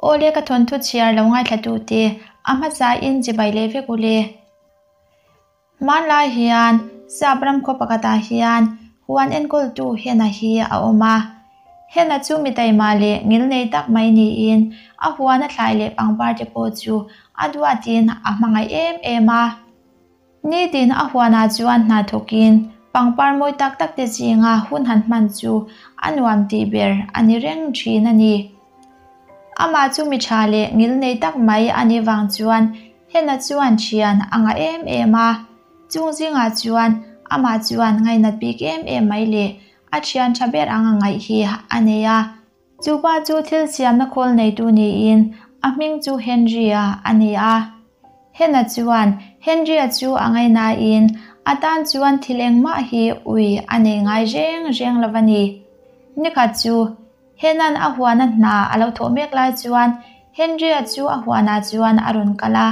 Awle ka thawnthu chhiar lo ngaithla tu te a hmasa in chibai leh vek ule. Hmanlai hian sap ram khaw pakhatah hian huan enkawltu Hena hi a awm a. Hena chu mi taima leh ngilnei tak mai niin a huan a thlai leh pangpar te pawh chu a duatin a hmangaih em em a. Nitin a huanah chuan hna thawkin pangpar mawi tak tak te zinga hun han hman chu a nuam tih ber a ni reng thin a ni. Amah chu mi tha leh ngilnei tak mai a nih vang chuan Hena chuan thian a ngah em em a, chung zingah chuan amah chuan ngainat bik em em mai leh a thian tha ber ang a ngaih hi a nei a. Chu pa chu thil siamna khawl neitu niin a hming chu Henry-a a ni a. Hena chuan Henry-a chu a ngainain a tan chuan thil engmah hi ui a nei ngai reng reng lo a ni. Nikhat chu Henan a huana hna a lo thawh mek lai chuan Henry-a chu a huanah chuan a rawn kal a.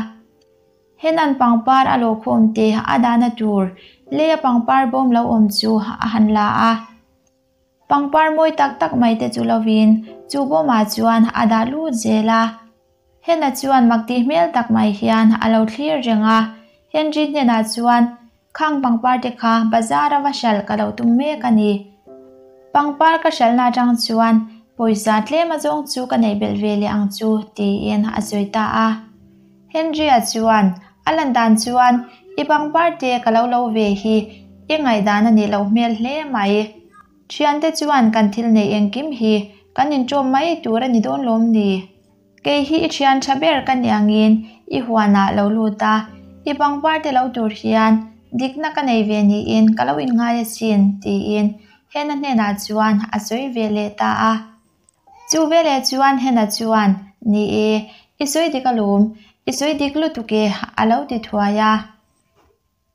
Henan pangpar a lawhkhawm te a dahna tur leia pangpar bawm lo awm chu a han la a. Pangpar mawi tak tak mai te chu lovin chu bawmah chuan a dah lut zel a. Hena chuan mak tih hmel tak mai hian a lo thlir reng a. Henry hnenah chuan, Khang pangpar te kha bazar a va hralh ka lo tum mek a ni. Pangpar ka hralhna atang chuan pawisa tlem azawng chu ka neih belh ve leh ang chu, tiin a sawi ta a. Henry-a chuan, A lan dan chuan i pangpar te ka lo lo ve hi i ngaihdan a nih loh hmel hle mai. Thiante chuan kan thil neih engkim hi kan inṭawm mai tur a ni dawn lawm ni? Kei hi i thian tha ber ka ni angin i huanah lo lut a, i pangpar te lo tur hian dikna ka nei ve niin ka lo inngai asin, tiin Hena hnenah chuan a sawi ve leh ta a. Chu veleh chuan Hena chuan, Ni e, i sawi dik alawm, i sawi dik lutuk e, a lo ti thuai a.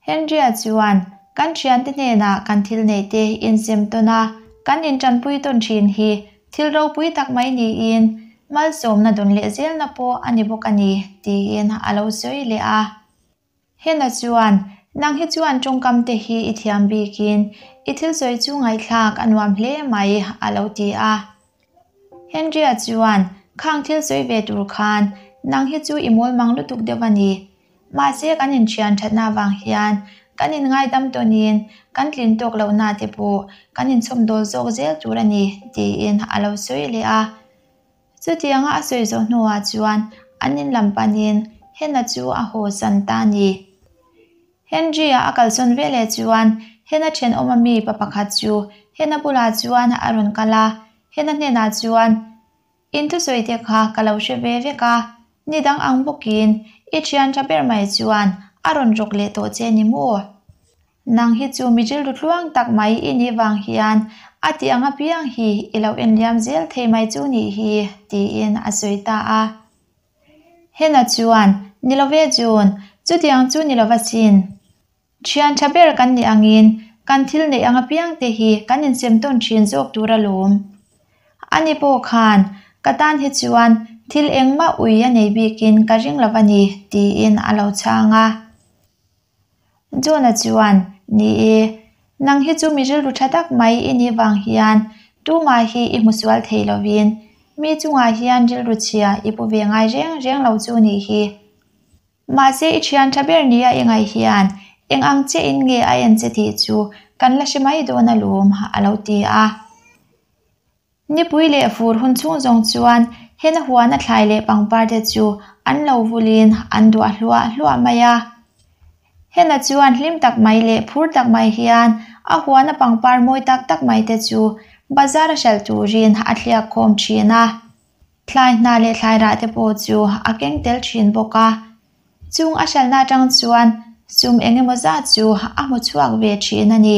Henry-a chuan, Kan thiante hnenah kan thil neihte insem tawn a, kan intanpui tawn thin hi thil ropui tak mai niin malsawmna dawn leh zelna pawh a ni bawk a ni, tiin a lo sawi leh a. Hena chuan, Nang hi chuan tawngkam te hi i thiam bikin i thil sawi chu ngaihthlak a nuam hle mai, a lo ti a. Henry-a chuan, Khang thil sawi ve tur khan nang hi chu i mawl mang lutuk deuh a ni. Mahse kan inthian thatna avang hian kan inngaidam tawnin kan tlin tawk lohna te pawh kan inchhawmdawl zawk zel tur a ni, tiin a lo sawi leh a. Chutianga a sawi zawh hnuah chuan an in lam panin Hena chu a haw san ta a ni. Henry-a a kalsawn veleh chuan Hena thenawm ami pa pakhat chu Hena bulah chuan a rawn kal a, Hena hnenah chuan, In thusawi te kha ka lo hre ve vek a, ni dang ang bawkin i thian tha ber mai chuan a rawn rawk leh tawh che ni maw? Nang hi chu mi rilru tluang tak mai i nih vang hian a tih ang apiang hi i lo enliam zel thei mai chu nih hi, tiin a sawi ta a. Hena chuan, Ni lo ve June, chutiang chu ni lova sin. Thian tha ber kan nih angin kan thil neih ang apiang te hi kan insem tawn thin zawk tur alawm. Ani pawh khan, Ka tan hi chuan thil engmah ui a nei bikin ka ring lo a ni, tiin a lo chhang a. John-a chuan, Ni e, nang hi chu mi rilru tha tak mai i nih vang hian tumah hi i hmu sual thei lovin mi chungah hian rilru chhia i pu ve ngai reng reng lo chu nih hi. Mahse i thian tha ber nia i ngaih hian eng ang che in nge a en che tih chu kan la hre mai dawn alawm, a lo ti a. Nipui leh fur hun chhung zawng chuan hena huana thlai leh pangpar te chu an lo vulin an duah hluah hluah mai a. Hena chuan hlim tak mai leh phur tak mai hian a huana pangpar mawi tak tak mai te chu bazar a hralh turin a thliak khawm thin a. Thlai hna leh thlai rah te pawh chu a keng tel thin bawk a. Chung a hralhna atang chuan sum eng emaw zat chu a hmu chhuak ve thin a ni.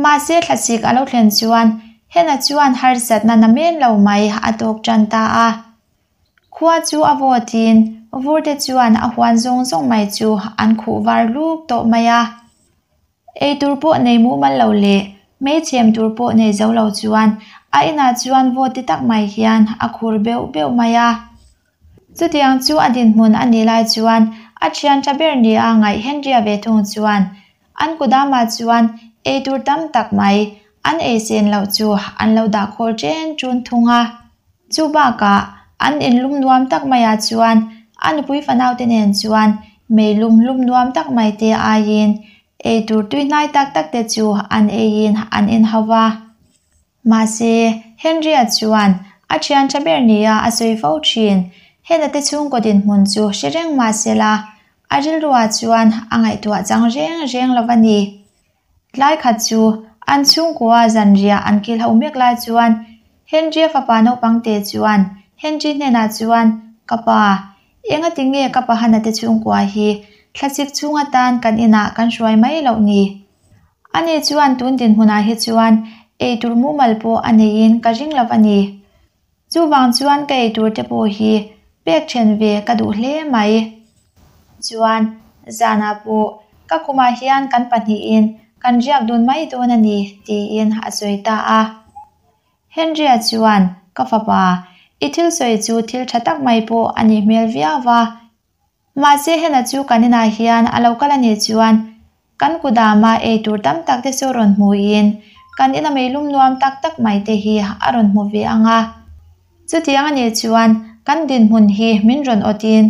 Mahse thlasik a lo thlen chuan Hena chuan harsatna na men lo mai a tawk tan ta a. Khua chu a vawtin vurte chuan a huan zawng zawng mai chu an khuh var luk tawh mai a. Ei tur pawh nei mumal lo leh hmeichhem tur pawh nei zo lo chuan a inah chuan vawt ti tak mai hian a khur beuh beuh mai a. Chutiang chu a dinhmun a nih lai chuan a thian tha ber nia ngaih Henry-a ve thung chuan an kudamah chuan ei tur tam tak mai an ei sen loh chu an lo dah khawl chen ṭun thung a. Chu bakah An inlum nuam tak maiah chuan a nupui fanaute nen chuan meilum lum nuam tak mai te aiin eitur tuihnai tak tak te chu an eiin an inhau va. Mahse, Henry-a chuan a thian tha ber nia a sawi fo thin. Hena te chhungkaw dinhmun chu hre reng mah sela, a rilruah chuan a ngaihtuah chang reng reng lo a ni. Tlai khat chu an chhungkua zanriah an kil ho mek lai chuan Henry-a fapa naupang te chuan Henry hnenah chuan, Ka pa, engati nge ka pahana te chhungkua hi thlasik chhung atan kan inah kan hruai mai loh ni? Ani chuan tun dinhmunah hi chuan eitur mumal pawh a neiin ka ring lo a ni. Chuvang chuan ka eitur te pawh hi pek then ve ka duh hle mai. Chuan, zanah pawh ka khumah hian kan pahnihin kan riak dun mai dawn a ni, tiin a sawi ta a. Henry-a chuan, Ka fapa, i thil sawi chu thil tha tak mai pawh a nih hmel viau va. Mahse hena chu kan inah hian a lo kal a nih chuan kan kudama ei tur tam tak te chu rawn hmuin kan ina meilum nuam tak tak mai te hi a rawn hmu ve ang a. Chutiang a nih chuan kan dinhmun hi min rawn awtin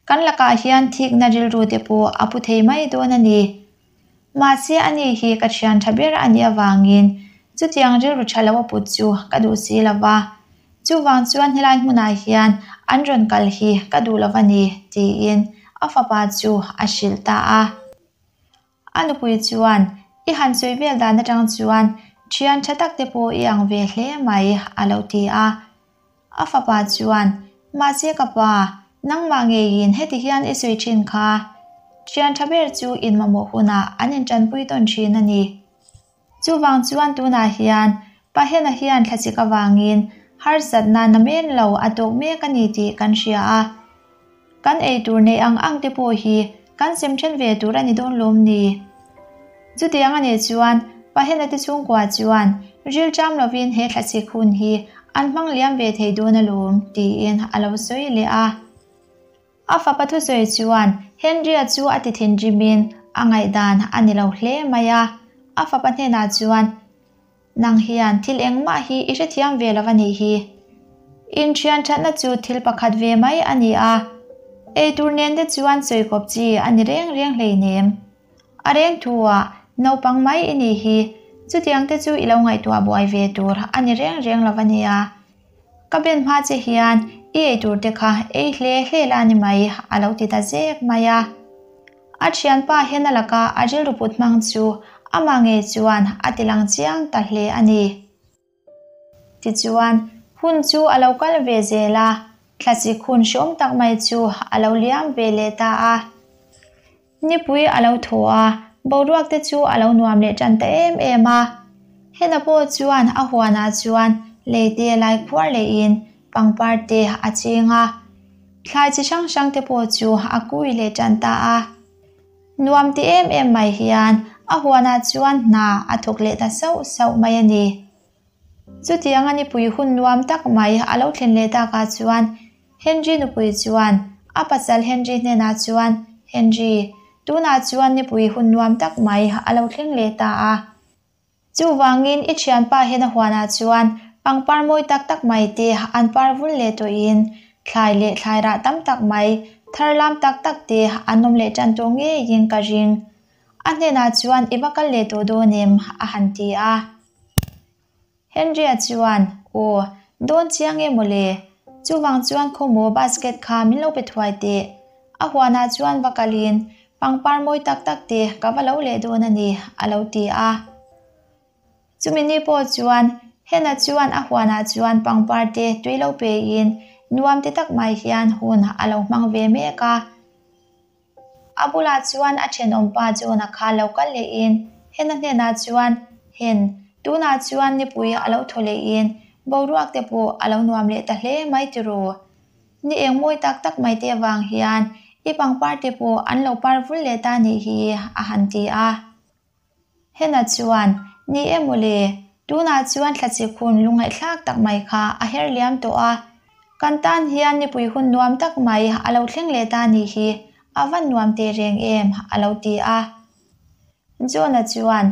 kan lakah hian thikna rilru te pawh a pu thei mai dawn a ni. Mahse ani hi ka thian tha ber a nih avangin chutiang rilru tha lo a put chu ka duh si lo va. Chuvang chuan helai hmunah hian an rawn kal hi ka duh lo a ni, tiin a fapa chu a hrilh ta a. A nupui chuan, I han sawi vel dan atang chuan thian tha tak te pawh i ang ve hle mai, a lo ti a. A fapa chuan, Mahse ka pa, nangmah ngeiin heti hian i sawi thin kha. Thian tha ber chu in mamawh hunah an intanpui tawn thin a ni. Chuvang chuan tunah hian Pahena hian thlachik avangin harsatna namen lo a tawk mek a ni tih kan hria a. Kan eitur neih ang ang te pawh hi kan sem then ve tur a ni dawn lawm ni? Chutiang a nih chuan Pahena te chhungkua chuan ril ṭam lovin he thlachik hun hi an hmang liam ve thei dawn alawm tiin a lo sawi leh a. A fapa thusawi chuan Henry-a chu a ti thinrimin a ngaihdan a ni lo hle mai a. A fapa hnenah chuan, Nang hian thil engmah hi i hrethiam ve lo a nih hi. Inthian thatna chu thil pakhat ve mai a ni a, eitur nen te chuan sawikawp chi a ni reng reng hleinem. A reng thu-ah naupang mai i nih hi, chutiang te chu i lo ngaihtuah buai ve tur a ni reng reng lo a nia. Ka ben hma che hian i eitur te kha ei hle hle la ni mai a lo ti ta zek mai a. A thianpa hian a laka a rilru put hmang chu amah ngei chuan a ti lang chiang ta hle a ni. Tichuan, hun chu a lo kal ve zel a, thlasik hun hreawm tak mai chu a lo liam ve leh ta a. Nipui a lo thaw a, boruak te chu a lo nuam leh tan ta em em a. Hena pawh chuan a huanah chuan lei te lai khuar lehin pangpar te a ching a. Thlai chi hrang hrang te pawh chu a kui leh tan ta a. Nuam ti em em mai hian a huanah chuan hna a thawk leh ta sauh sauh mai a ni. Chutianga nipui hun nuam tak mai a lo thlen leh takah chuan Henry nupui chuan a pasal Henry hnenah chuan, Henry, tunah chuan nipui hun nuam tak mai a lo thleng leh ta a. Chuvangin i thianpa hian a huanah chuan pangpar mawi tak tak mai te an par vul leh tawhin thlai leh thlai rah tam tak mai thar lam tak tak te an awm leh tan tawh ngeiin ka ring. A hnenah chuan i va kal leh tawh dawn em? a han ti a. Henry-a chuan, Aw, dawn chiang e mawle. Chuvang chuan khawmaw basket kha min lo pe thuai teh. A huanah chuan va kalin pangpar mawi tak tak te ka va lo leh dawn a ni, a lo ti a. Chumi ni pawh chuan Hena chuan a huanah chuan pangpar te tui lo pein nuam ti tak mai hian hun a lo hmang ve mek a. A bulah chuan a thenawmpa John-a kha lo kal lehin Hena hnenah chuan, Hen, tunah chuan nipui a lo thaw lehin boruak te pawh a lo nuam leh ta hle mai tiraw? Ni eng mawi tak tak mai te avang hian i pangpar te pawh an lo par vul leh ta nih hi, a han ti a. Hena chuan, Ni e mawle, tunah chuan thlachik hun lungngaihthlak tak mai kha a her liam tawh a. Kan tan hian nipui hun nuam tak mai a lo thleng leh ta nih hi, a van nuam teh reng em, a lo ti a. John-a chuan,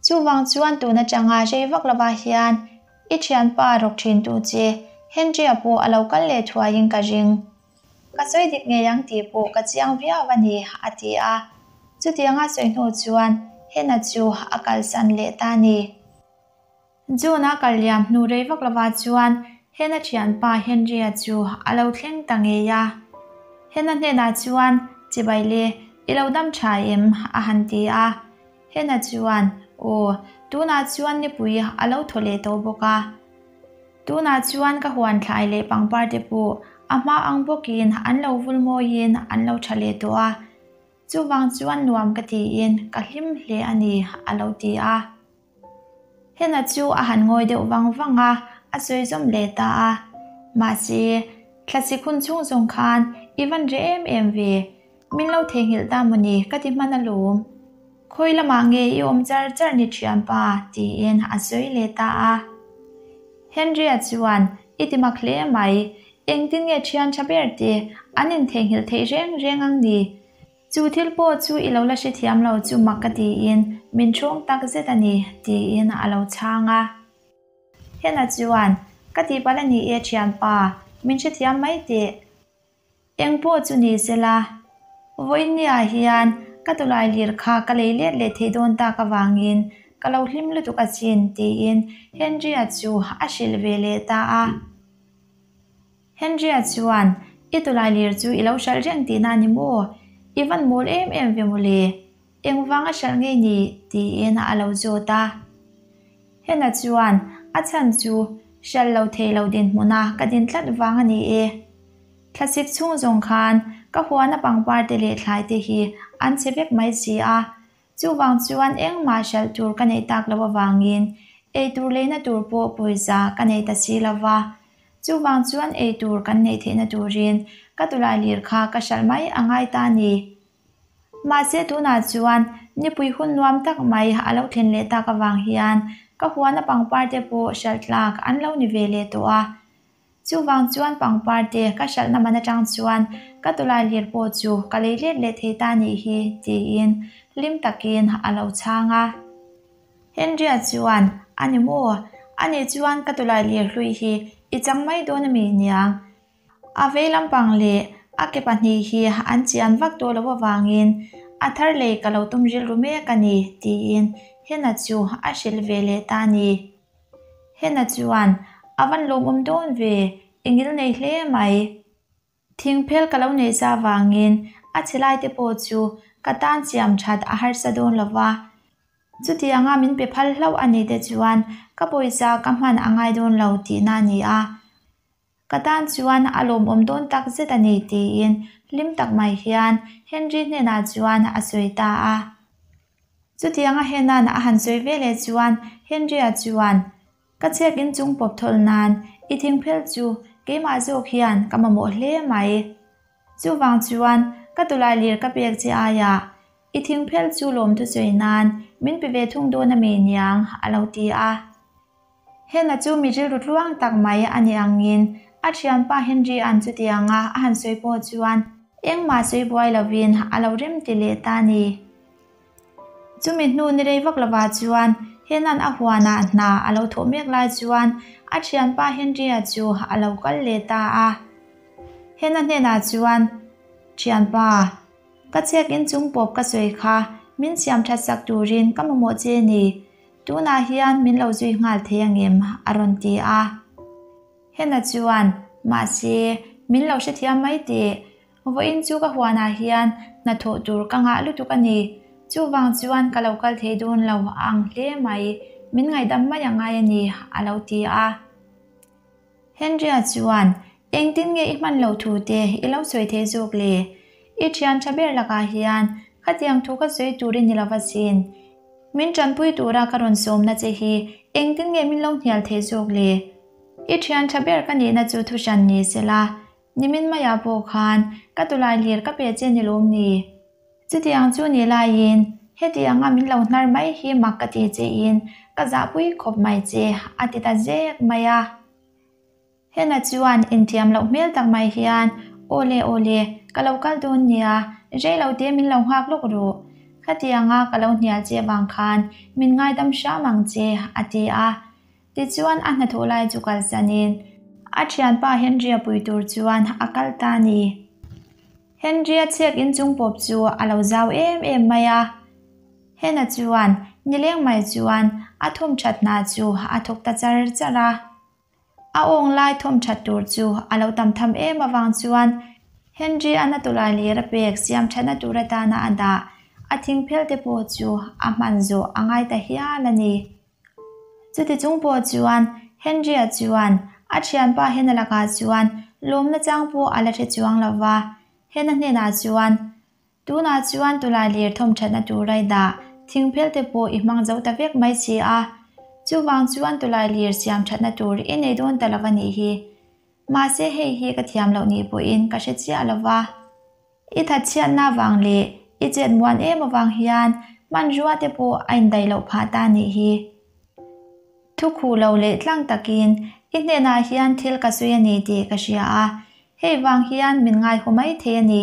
Chuvang chuan tun atanga rei vak lovah hian i thianpa rawk thintu che. Henry-a pawh a lo kal leh thuaiin ka ring. Ka sawi dik ngei ang tih pawh ka chiang viau a ni, a ti a. Chutianga sawi hnu chuan Hena chu a kalsan leh ta a ni. June-a kal liam hnu rei vak lovah chuan Hena thianpa Henry-a chu a lo thleng ta ngei a. Hena hnenah chuan, Chibai le, i lo dam tha em? a han ti a. Hena chuan, Aw, tunah chuan nipui a lo thaw leh tawh bawk a. Tunah chuan ka huan thlai leh pangpar te pawh a hma ang bawkin an lo vul mawiin an lo tha leh tawh a, chuvang chuan nuam ka tiin ka hlim hle a ni, a lo ti a. Hena chu a han ngawi deuh vang vang a, a sawi zawm leh ta a. Mahse, thlasik hun chhung zawng khan i van reh em em ve, min lo theihnghilh ta maw ni ka ti hman alawm. Khawi lamah nge i awm char char ni thianpa? tiin a sawi leh ta a. Henry-a chuan, I ti mak hle mai, engtin nge thian tha ber te an intheihnghilh theih reng reng ang ni? Chu thil pawh chu i lo la hrethiam lo chu mak ka tiin min ṭhawng tak zet a ni, tiin a lo chhang a. Hena chuan, Ka tihpalh a ni e thianpa, min hrethiam mai teh. Eng pawh chu ni sela, vawiinniah hian ka tawlai lir kha ka lei let leh thei dawn tak avangin ka lo hlim lutuk asin, tiin Henry-a chu a hrilh ve leh ta a. Henry-a chuan, I tawlai lir chu i lo hralh reng tihna a ni maw? I van mawl em em ve mawle? Engvang a hralh ngei ni? tiin a lo zawt a. Hena chuan, A chhan chu hralh lo thei lo dinhmuna ka din tlat vang a ni e. Thlasik chhung zawng khan ka huana pangpar te leh thlai te hi an chhe vek mai si a, chuvang chuan engmah hralh tur ka neih tak loh avangin eitur leina tur pawh pawisa ka nei ta si lo va, chuvang chuan eitur kan neih theihna turin ka tulai lir kha ka hralh mai a ngai ta a ni. Mahse tunah chuan nipui hun nuam tak mai a lo thlen leh tak avang hian ka huana pangpar te pawh hralh tlak an lo ni ve leh tawh a. Chuvang chuan pangpar te ka hralhna man atang chuan ka tawlai lir pawh chu ka lei let leh thei ta nih hi tiin hlim takin a lo chhang a. Henry-a chuan, A ni maw? A nih chuan ka tawlai lir hlui hi i chang mai dawn a mi niang? A vei lampang leh a ke pahnih hi an chian vak tawh loh avangin a thar lei ka lo tum rilru mek a ni, tiin Hena chu a hrilh ve leh ta a ni. Hena chuan, A van lawmawm dawn ve, i ngil nei hle mai. Thingphel ka lo neih sa avangin a chhe lai te pawh chu ka tan siam that a harsa dawn lo va. Chutianga min pe phal hlauh a nih te chuan ka pawisa ka hman a ngai dawn lo tihna a ni a. Ka tan chuan a lawmawm dawn tak zet a ni tiin hlim tak mai hian Henry hnenah chuan a sawi ta a. Chutianga Henan a han sawi ve leh chuan Henry-a chuan, Ka chhiak in chung pawp thawlh nan i thingphel chu keimah zawk hian ka mamawh hle mai. Chuvang chuan ka tawlai lir ka pek che aiah i thingphel chu lawmthu sawi nan min pe ve thung dawn a mi niang a lo ti a. Hena chu mi rilru tluang tak mai a ni angin a thianpa Henry-a'n chutianga a han sawi pawh chuan engmah sawi buai lovin a lo rem ti leh ta a ni. Chumi hnu ni rei vak lovah chuan Hena'n a huanah hna a lo thawh mek lai chuan a thianpa Henry-a chu a lo kal leh ta a. Hena hnenah chuan, Thianpa, ka chek inchung pawp ka sawi kha min siam that sak turin ka mamawh che ni. Tunah hian min lo zui nghal thei angem? a rawn ti a. Hena chuan, Mahse, min lo hrethiam mai teh. Vawiin chu ka huanah hian hnathawh tur ka ngah lutuk a ni. Chuvang chuan ka lo kal thei dawn lo ang hle mai. Min ngaihdam mai a ngai a ni, a lo ti a. Henry-a chuan, Engtin nge i hman loh thu te i lo sawi thei zawk le? I thian tha ber lakah hian khatiang thu ka sawi tur i ni lo asin. Min tanpui tura ka rawn sawmna che hi engtin nge min lo hnial thei zawk le? I thian tha ber ka nihna chu thu hran ni sela, nimin maiah pawh khan ka tawlai lir ka pe che ni lawm ni? Chutiang chu ni laiin hetianga min lo hnar mai hi mak ka ti chein ka zahpui khawp mai che a ti ta zek mai a. Hena chuan inthiam loh hmel tak mai hian, Aw le, aw le, ka lo kal dawn nia, rei lo te min lo nghak lawk rawh. Khatianga ka lo hnial che vang khan min ngaidam hram ang che, a ti a. Tichuan a hnathawh lai chu kalsanin. A thianpa Henry-a pui tur chuan a kal ta a ni. Henry-a chhek inchung pawp chu a lo zau em em mai a. Hena chuan nileng mai chuan a thawm that hna chu a thawk ta char char a. A awng lai thawm that tur chu a lo tam tham em avang chuan Henry-a'n a tawlai lir a pek siam thatna tur atana a dah a thingphel te pawh chu a hman zawh a ngai ta hial a ni. Chuti chung pawh chuan Henry-a chuan a thianpa Hena lakah chuan lawmna chang pawh a la hre chuang lo va, Hena hnenah chuan, Tunah chuan tawlai lir thawm thatna tur a i dah, thingphel te pawh i hmang zo ta vek mai si a, chuvang chuan tawlai lir siam thatna tur i nei dawn ta lo a nih hi. Mahse hei hi ka thiam loh nih pawhin ka hre chiah lo va. I thatchhiatna avang leh i chet muan em avang hian hmanrua te pawh a indaih loh phah ta nih hi. Thu khuh lo leh tlang takin i hnenah hian thil ka sawi a ni tih ka hria a, hei vang hian min ngaihaw mai thei a ni.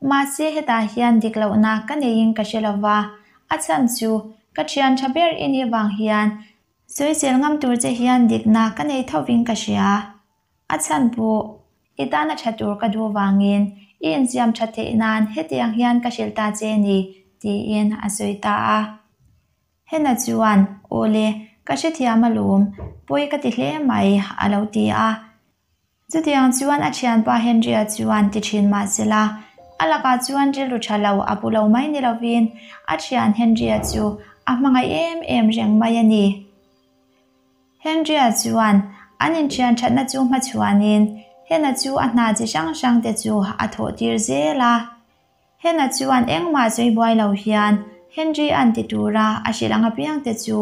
Mahse hetah hian dik lohna ka neiin ka hre lo va, a chhan chu ka thian tha ber i nih vang hian sawisel ngam tur che hian dikna ka nei thovin ka hria. A chhan pawh, i tana tha tur ka duh vangin i insiam tha theih nan hetiang hian ka hrilh ta che ni, tiin a sawi ta a. Hena chuan, Aw le, ka hrethiam alawm, pawi ka ti hle mai, a lo ti a. Chutiang chuan a thianpa Henry-a chuan ti thin mah sela, a lakah chuan rilru tha lo a pu lo mai ni lovin a thian Henry-a chu a hmangaih em em reng mai a ni. Henry-a chuan an inthian thatna chu hmachhuanin Hena chu a hna chi hrang hrang te chu a thawh tir zel a. Hena chuan engmah sawi buai lo hian Henry-a'n ti tura a hrilh ang apiang te chu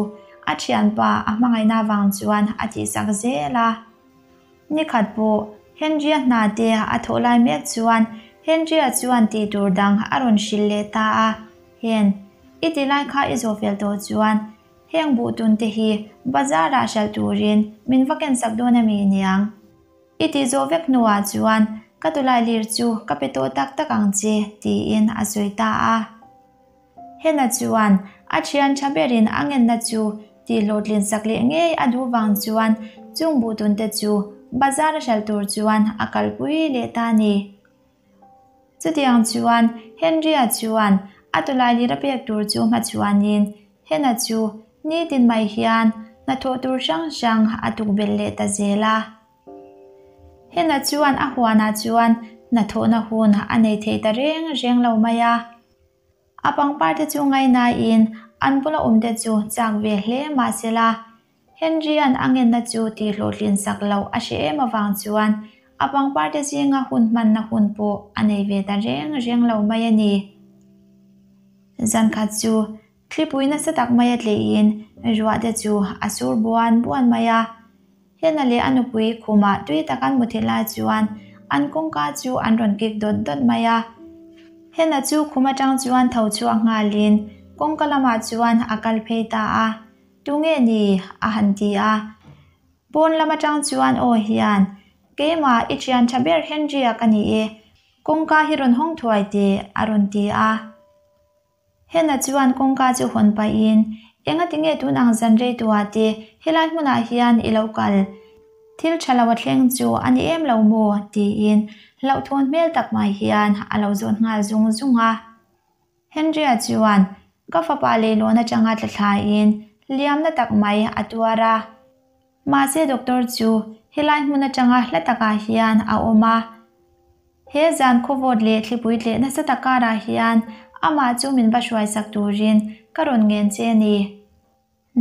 a thianpa a hmangaihna vang chuan a tihsak zel a. Nikhat pawh Henry-a hna te a thawh lai mek chuan Henry-a chuan tih tur dang a rawn hrilh leh ta a, Hen, i ti lai kha i zawh fel tawh chuan Heng buhtun te hi bazar ah hralh turin min va kensak dawn a mi niang? I tih zawh vek hnuah chuan ka tawlai lir chu ka pe tawh tak tak ang che tiin a sawi ta a. Hena chuan a thian tha berin a ngenna chu tih hlawhtlin sak leh ngei a duh vang chuan chung buhtun te chu bazar a hralh tur chuan a kalpui leh ta a ni. Chutiang chuan Henry-a chuan a tawlai lir a pek tur chu hmachhuanin Hena chu nitin mai hian hnathawh tur hrang hrang a tuk belh leh ta zel a. Hena chuan a huanah chuan hnathawhna hun a nei thei ta reng reng lo mai a. A pangpar te chu ngainain an bula awm te chu chak ve hle mah sela, Henry-a'n a ngenna chu tih hlawhtlin sak loh a hre em avang chuan a pangpar te zinga hun hmanna hun pawh a nei ve ta reng reng lo mai a ni. Zankhat chu thlipui nasa tak mai a tleihin ruah te chu a sur buan buan mai a. Hena leh a nupui khumah tui tak an mu thei lai chuan an kawngka chu an rawn kik dawt dawt mai a. Hena chu khum atang chuan tho chhuak nghalin kawngka lamah chuan a kal phei ta a. Tunge ni? a han ti a. Pawn lam atang chuan aw hian, Keimah i thian tha ber Henry-a ka ni e, kawngka hi rawn hawng thuai teh a rawn ti a. Hena chuan kawngka chu hawn pahin, Enga tinge tun ang zan rei tuah te helai hmunah hian i lo kal? Thil tha lo a thleng chu a ni em lo maw? tiin hlauhthawn hmel tak mai hian a lo zawt nghal zung zung a. Henry-a chuan, Ka fapa leilawn atanga tla thlaiin hliamna tak mai a tuar a. Mahse doctor chu helai hmun atanga hla takah hian a awm a. He zan khawvawt leh thlipui tleh nasa tak karah hian amah chu min va hruaisak turin ka rawn ngen che a ni.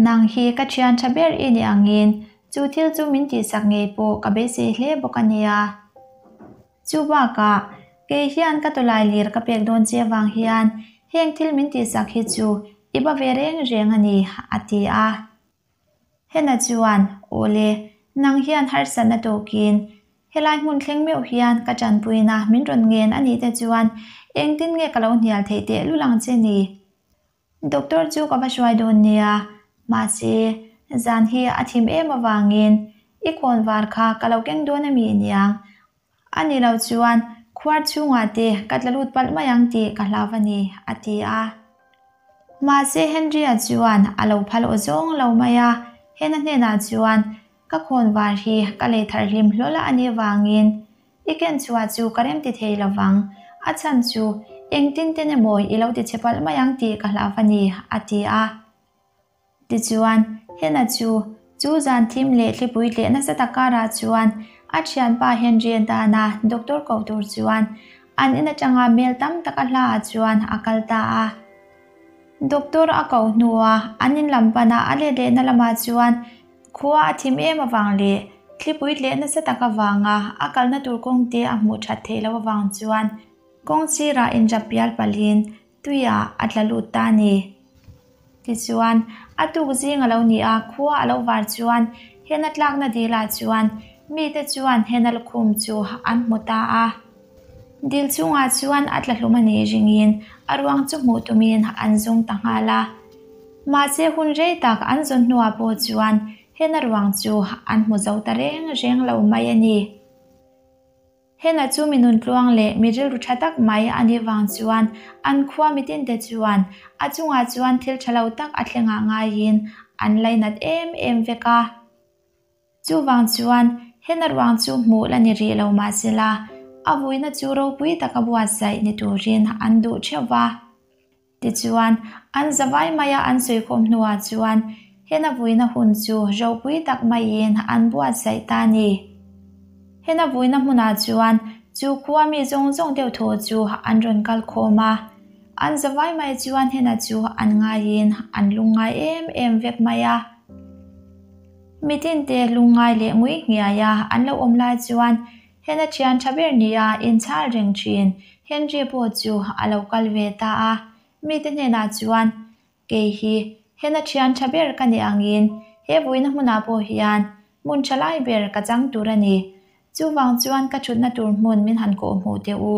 Nang hi ka thian tha ber i ni angin chu thil chu min tihsak ngei pawh ka beisei hle bawk a nia. Chu bakah, kei hian ka tawlai lir ka pek dawn che avang hian heng thil min tihsak hi chu i ba ve reng reng a ni, a ti a. Hena chuan, Aw le, nang hian harsatna tawkin helai hmun thleng meuh hian ka tanpuina min rawn ngen a nih te chuan engtin nge ka lo hnial theih teh lul ang che ni? Doctor chu ka va hruai dawn nia, mahse, zan hi a thim em avangin i khawn var kha ka lo keng dawn a mi niang. A ni lo chuan khuar chhungah te ka tla lut palh mai ang tih ka hlau a ni, a ti a. Mahse Henry-a chuan a lo phal aw zawng lo mai a, hena hnenah chuan. Ka khawnvar hi ka lei thar hlim hlawl a anih vangin i ken chhuah chu ka rem ti thei lovang, a chhan chu engtin ten emaw i lo ti chhe palh mai ang tih ka hlauh a ni, a ti a. Tichuan, Hena chu chu zan thim leh thlipui tleh nasa tak karah chuan a thianpa Henry-a dana doctor koh tur chuan an in atanga mel tam taka hlaah chuan a kal ta a. Doctor a koh hnua an in lam pana a let lehna lamah chuan khua a thim em avang leh thlipui tleh nasa tak avanga a kalna tur kawng te a hmuh that theih loh avang chuan kawng sirah inrap pial palhin tuiah a tla lut ta a ni. Tichuan, a tuk zing a lo ni a, khua a lo var chuan hena tlakna dilah chuan mite chuan hena lukhum chu an hmu ta a. Dil chungah chuan a tla hlum a nih ringin a ruang chu hmuh tumin an zawng ta nghal a. Mahse hun rei tak an zawn hnuah pawh chuan hena ruang chu an hmu zo ta reng reng lo mai a ni. Hena chu mi nuntluang leh mi rilru tha tak mai a nih vang chuan an khua mitinte chuan a chungah chuan thil tha lo tak a thlengah ngaiin an lainat em em vek a. Chuvang chuan hena ruang chu hmuh la ni rih lo mahsela a vuina chu ropui taka buatsaih ni turin an duh theuh va. Tichuan, an zavai maia an sawikhawm hnuah chuan hena vuina hun chu ropui tak maiin an buatsaih ta a ni. Hena vuina hmunah chuan chu khua mi zawng zawng deuh thaw chu an rawn kal khawm a. An zavai mai chuan hena chu an ngaiin an lungngai em em vek mai a. Mitinte lungngai leh ngui nghiaia an lo awm lai chuan Hena thian tha ber nia inchhal reng thin Henry pawh chu a lo kal ve ta a, mite hnenah chuan, Kei hi hena thian tha ber ka nih angin he vuina hmunah pawh hian hmun tha lai ber ka chang tur a ni. Chuvang chuan ka thutna tur hmun min han kawh hmuh teh u.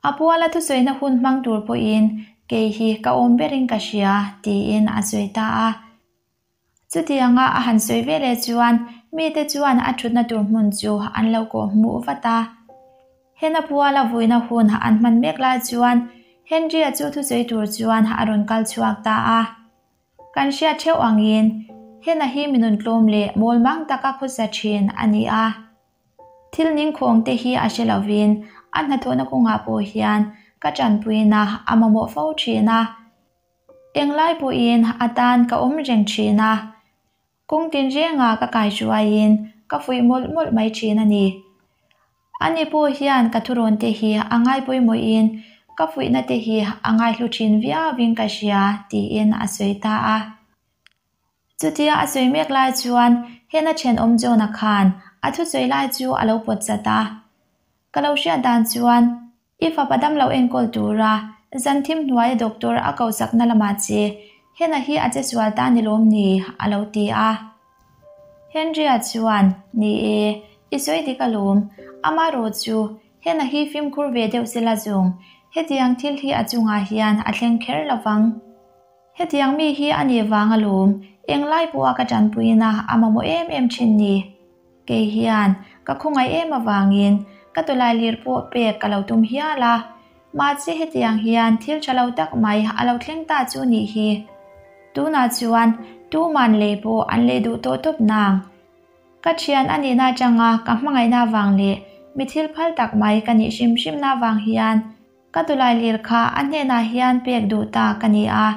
A puala thusawiina hun hmang tur pawhin kei hi ka awm berin ka hria, tiin a sawi ta a. Chutianga a han sawi ve leh chuan mite chuan a thutna tur hmun chu an lo kawh hmuh vat a. Hena puala vuina hun an hman mek lai chuan Henry-a chu thusawi tur chuan a rawn kal chhuak ta a. Kan hriat theuh angin Hena hi mi nuntlawm leh mawlmang taka khawsa thin a ni a. Thil ningkhawng te hi a hre lovin a hnathawhna kawngah pawh hian ka tanpuina a mamawh fo thin a. Englai pawhin a tan ka awm reng thin a, kawng tinrengah ka kaihruaiin ka fuih mawlh mawlh mai thin a ni. Ani pawh hian ka thurawn te hi a ngai pawimawhin ka fuihna te hi a ngaihlu thin viauin ka hria tiin a sawi ta a. Chutia a sawi mek lai chuan hena thenawm John-a khan a thusawi lai chu a lo pawt chat a. Ka lo hriat dan chuan I fapa damlo enkawl tura zan thim hnuaia doctor a kohsakna lamah che Hena hi a che sual ta ni lawm ni? a lo ti a. Henry-a chuan, Ni e, i sawi dik alawm. Amarawh chu Hena hi fimkhur ve deuh sela zawng, hetiang thil hi a chungah hian a thleng kher lovang. Hetiang mi hi a nih vang alawm, englai pawha ka tanpuina a mamawh em em thin ni. Kei hian ka khawngaih em avangin ka tawlai lir pawh pek ka lo tum hial a, mahse hetiang hian thil tha lo tak mai a lo thleng ta chu nih hi. Tunah chuan tuman lei pawh an lei duh tawh tawp nang. Ka thian a nihna atanga ka hmangaihna avang leh mi thil phal tak mai ka nih hrim hrimna avang hian Ka tulai lir kha a hnenah hian pek duh ta ka ni a,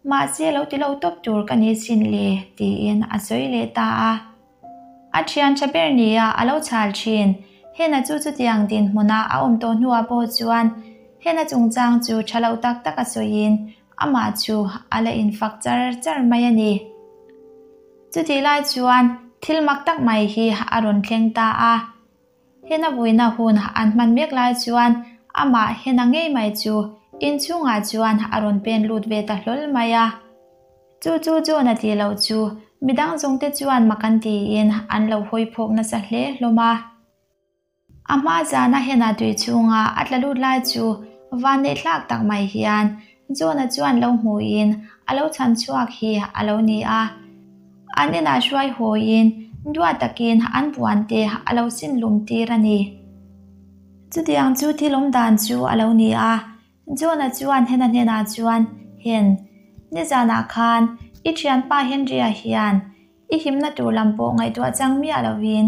mahse lo ti lo tawp tur ka ni sin le tiin a sawi leh ta a. A thian tha ber nia a lo chhal thin. Hena chu chutiang dinhmuna a awm tawh hnuah pawh chuan Hena chungchang chu tha lo tak tak a sawiin amah chu a la infak char char mai a ni. Chutih lai chuan thil mak tak mai hi a rawn thleng ta a. Hena vuina hun an hman mek lai chuan amah Hena ngei mai chu inchhungah chuan a rawn pen lut ve ta hlawl mai a. Chu chu John a tih loh chu midang zawngte chuan mak an tiin an lo hawi phawk nasa hle hlawm a. A hma zana Hena tui chhunga a tla lut lai chu vanneih thlak tak mai hian John-a chuan lo hmuhin a lo chhan chhuak hi a lo ni a. An inah hruai hawiin duat takin an puan te a lo sin lum tir a ni. Chutiang chu thil awm dan chu a lo ni a, John-a chuan Hena hnenah chuan, Hen, nizanah khan i thianpa Henry-a hian. I himna tur lam pawh ngaihtuah chang miah lovin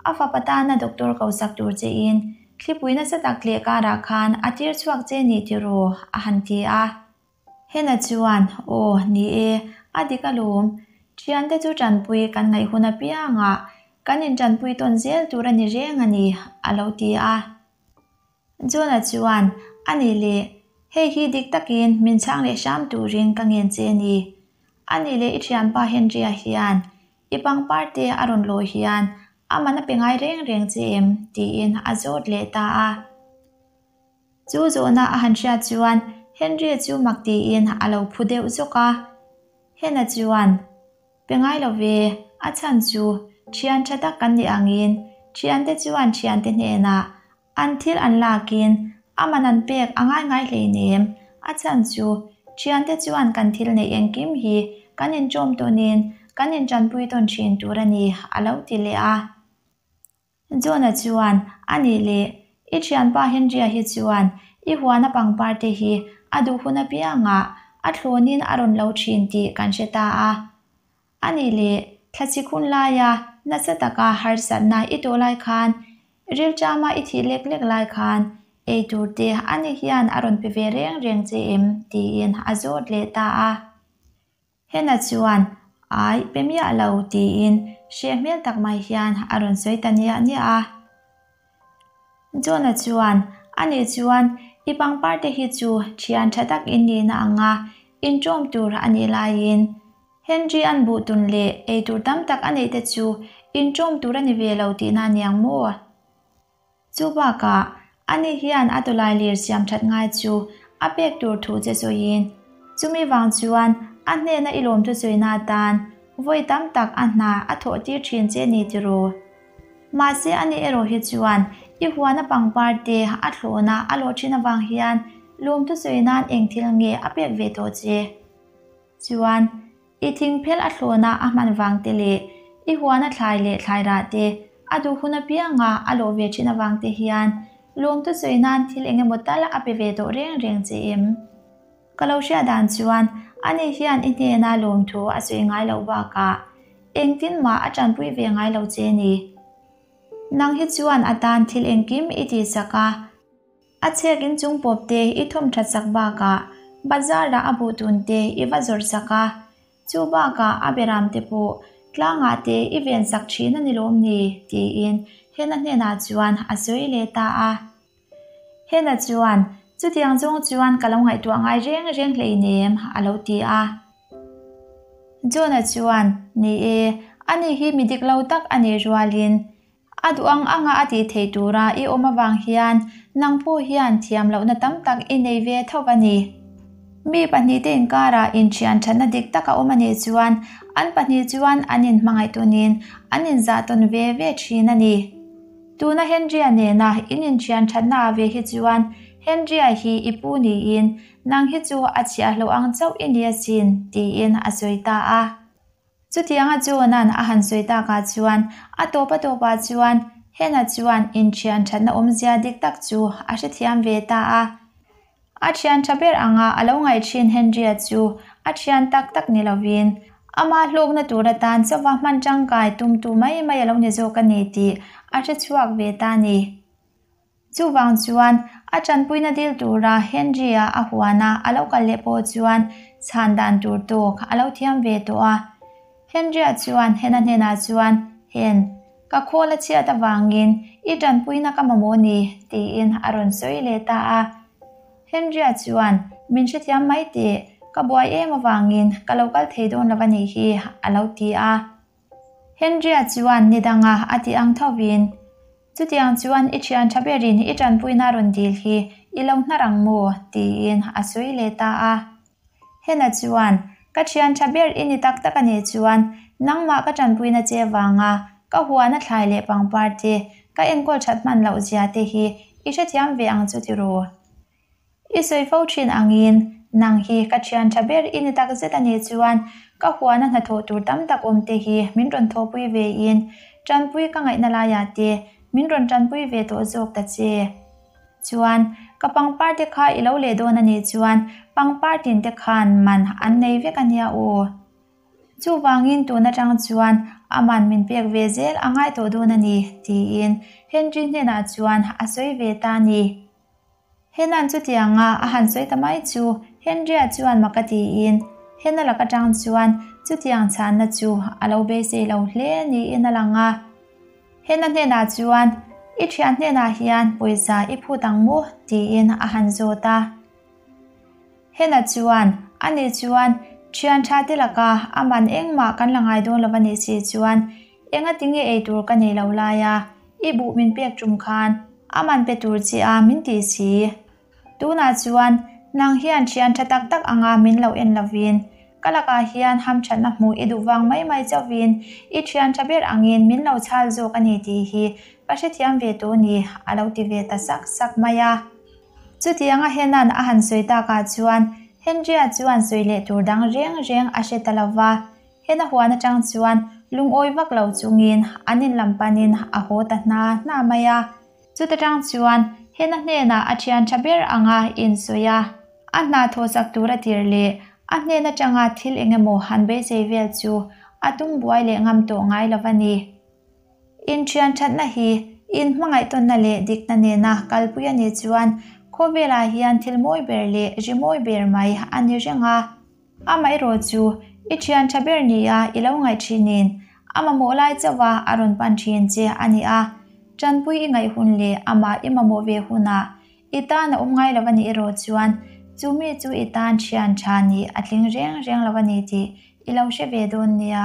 a fapa tana doctor ko sak tur chein thlipui nasa tak leh karah khan a tir chhuak che ni tiraw a han ti a. Hena chuan, Aw, ni e, a dik alawm. Thiante chu tanpui kan ngaih hun apiangah kan intanpui tawn zel tur a ni reng a ni, a lo ti a. John-a chuan, A nih leh, hei hi dik takin min chhang leh hram turin ka ngen che a ni. A nih leh i thianpa Henry-a hian i pangpar te a rawn lawh hian a man a pe ngai reng reng che em? tiin a zawt leh ta a. Chu zawhna a han hriat chuan Henry-a chu mak tiin a lo phu deuh zawk a. Hena chuan, Pe ngai lo ve, a chhan chu thian tha tak kan nih angin thiante chuan thiante hnenah an thil an lakin a man an pek a ngai ngai hleinem. A chhan chu thiante chuan kan thil neih engkim hi kan inṭawm tawnin kan inṭanpui tawn ṭhin tur a ni, a lo ti leh a. John-a chuan, A nih leh, i thianpa Henry-a hi chuan i huana pangpar te hi a duh hun apiangah a thlawnin a rawn lo thin tih kan hre ta a. A nih leh, thlachik hun laia nasa taka harsatna i tawh lai khan, rilṭama i thih lek lek lai khan ei tur te ani hian a rawn pe ve reng reng che em? tiin a zawt leh ta a. Hena chuan, Ai, pe miah lo, tiin hreh hmel tak mai hian a rawn sawi ta niah niah a. John-a chuan, Ani chuan, i pangpar te hi chu thian tha tak in nihna anga inṭawm tur a nih laiin Henry-a'n buh tun leh ei tur tam tak a neih te chu inṭawm tur a ni ve lo tihna a niang maw? Chu bakah, ani hian a tawlai lir siam that ngai chu a pek tur thu che sawiin, chumi vang chuan a hnena i lawmthu sawina atan vawi tam tak a hna a thawh tir thin che ni tiraw? Mahse ani erawh hi chuan i huana pangpar te a thlawhna a lawh thin avang hian lawmthu sawi nan eng thil nge a pek ve tawh che? Chuan, i thingphel a thlawna a hman vang te leh i huana thlai leh thlai rah te a duh hun apianga a lawh ve thin avang te hian lawmtu sawi nan thil eng emaw tal a pe ve tawh reng reng che em? Ka lo hriat dan chuan ani hian i hnena lawmthu a sawi ngai loh bakah engtin mah a tanpui ve ngai lo che ni. Nang hi chuan a tan thil engkim i tihsak a. A chhek in chung pawp te i thawm that sak bakah bazar ah a buh tun te i va zawrh sak a, chu bakah a beram te pawh tlangah te i ven sak thin a ni lawm ni? tiin Hena hnenah chuan a sawi leh ta a. Hena chuan, Chutiang zawng chuan ka lo ngaihtuah ngai reng reng hleinem, a lo ti a. John-a chuan, Ni e, ani hi mi dik lo tak a nih rualin A duh ang anga a tih theih tura i awm avang hian nang pawh hian thiam lohna tam tak i nei ve tho a ni. Mi pahnihte inkarah inthian thatna dik tak a awm a nih chuan an pahnih chuan an inhmangaih tawnin an inzah tawn ve ve thin a ni. Tuna Henry-a nena in inthian thatna ah ve hi chuan Henry-a hi i pu niin nang hi chu a chhiahloh ang chauh i ni asin tiin a sawi ta a. Chutianga John-a'n a han sawi takah chuan a tawp a tawpah chuan Hena chuan inthian thatna awmzia dik tak chu a hrethiam ve ta a. A thian tha ber anga a lo ngaih thin Henry-a chu a thian tak tak ni lovin ama hlawkna tur atan chauva hman tangkai tumtu mai mai a lo ni zawk a ni tih a hrechhuak ve ta a ni. Chuvang chuan, a tanpuina dil tura Henry-a a huana a lo kal leh pawh chuan chhan dan tur tawk a lo thiam ve tawh a. Henry-a chuan Hena hnenah chuan, Hen, ka khawl a chhiat avangin i tanpuina ka mamawh ni, tiin a rawn sawi leh ta a. Henry-a chuan, Min hrethiam mai teh, ka buai em avangin ka lo kal thei dawn lo a nih hi, a lo ti a. Henry-a chuan ni danga a ti ang thovin, Chutiang chuan i thian tha berin i tanpuina rawn dil hi i lo hnar ang maw? tiin a sawi leh ta a. Hena chuan, Ka thian tha ber i ni tak tak a nih chuan nangmah ka tanpuina che vanga ka huana thlai leh pangpar te ka enkawl that hman loh zia te hi i hrethiam ve ang chu ti ru. I sawi fo thin angin, nang hi ka thian tha ber i ni tak zet a nih chuan ka huana hnathawh tur tam tak awm te hi min rawn thawhpui ve in tanpui ka ngaihna laiah te min rawn tanpui ve tawh zawk ta che. Chuan, ka pangpar te kha i lo leh dawn a nih chuan pangpar tin te khan man an nei vek a nia aw. Chuvangin tun atang chuan aman min pek ve zel a ngai tawh dawn a ni, tiin Henry hnenah chuan a sawi ve ta a ni. Henan chutianga a han sawi ta mai chu Henry-a chuan mak a tiin Hena lak atang chuan chutiang chhanna chu a lo beisei lo hle niin a lang a. Hena hnenah chuan, I thian hnenah hian pawisa i phut ang maw? tiin a han zawt a. Hena chuan, Ani chuan, Thian tha te laka a man engmah kan la ngai dawn lo a nih si chuan enga tinge ei tur ka nei lo lai a, i buh min pek tum khan a man pe tur che a min ti si. Tunah chuan nang hian thian tha tak tak anga min lo en lovin, ka lakah hian hamthatna hmuh i duh vang mai mai chauhin i thian tha ber angin min lo chhal zawk a ni tih hi ka hrethiam ve tawh ni, a lo ti ve ta sak sak mai a. Chutianga Henan a han sawi takah chuan Henry-a chuan sawi leh tur dang reng reng a hre ta lo va. Hena huan atang chuan lungawi vak lo chungin an in lam panin a haw ta hna hna mai a. Chuta tang chuan Hena hnenah a thian tha ber anga insawi a, a hna thawhsak tur a tir leh a hnen atanga thil engemaw han beisei vel chu a tum buai leh ngam tawh ngai lo va ni. Inthian thatna hi inhmangaihtawnna leh dikna nena kalpui a nih chuan khawvelah hian thil mawi ber leh ri mawi ber mai a ni reng a. Amaherawh chu i thian tha ber nia i lo ngaih thinin a mamawh lai chauha a rawn pan thin che a ni a. Tanpui i ngaih hun leh amah i mamawh ve hunah i tan a awm ngai lo a nih erawh chuan chu mi chu i tan thian tha nih a tling reng reng lo a ni tih i lo hre ve dawn nia.